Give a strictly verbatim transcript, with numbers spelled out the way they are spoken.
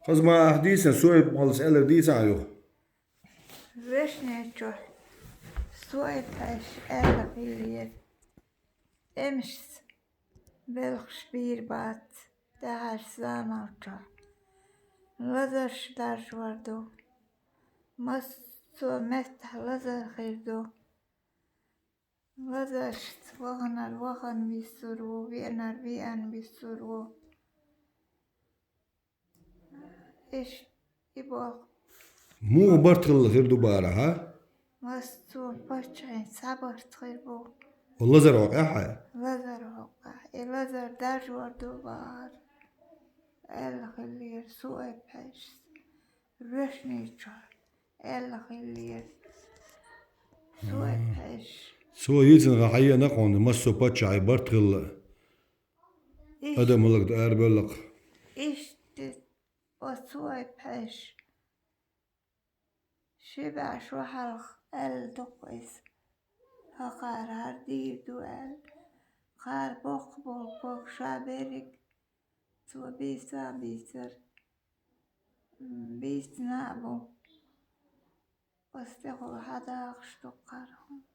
Хаза ма ахь дийцина, Суайб-моллас аьлларг дийца ахь юха. Вешнечохь Суайб-хьаьжас аьлла хиллера: тӀемашца белхаш бийр бац тӀаьхьарчу заманчохь. Лазарш даржор ду. Массо а меттехь лазар хир ду. Лазаршца ваханар вахана виссур ву, веанар веана виссур ву. Иштта и боху. Муха барт хилла хир ду бара, хьа? Массо а паччахьийн цхьа барт хир бу. О, лазар хьокъехь? Лазар хьокъехь. И лазар даржор ду бара, аьлла хиллера Суайб-хьаьжас. Вешнечохь аьлла хиллера Суайб-хьаьжас. Цо йийцина хьан хьаеана хьуна, массо а паччахьийн барт хилла. Иш-, Адам хӀаллакдан арабевлла-кх. Иштта оцу Суайб-хьаьжас ши бӀе шо хьалха аьлла ду-кх иза. ХӀокхара хӀара дийр ду аьлла. Кхара боккха болу ког ша берриг цо бийца а бийцара. М, бийцина а бу. Оцу тӀехула хьадагӀаш ду кхара хӀума.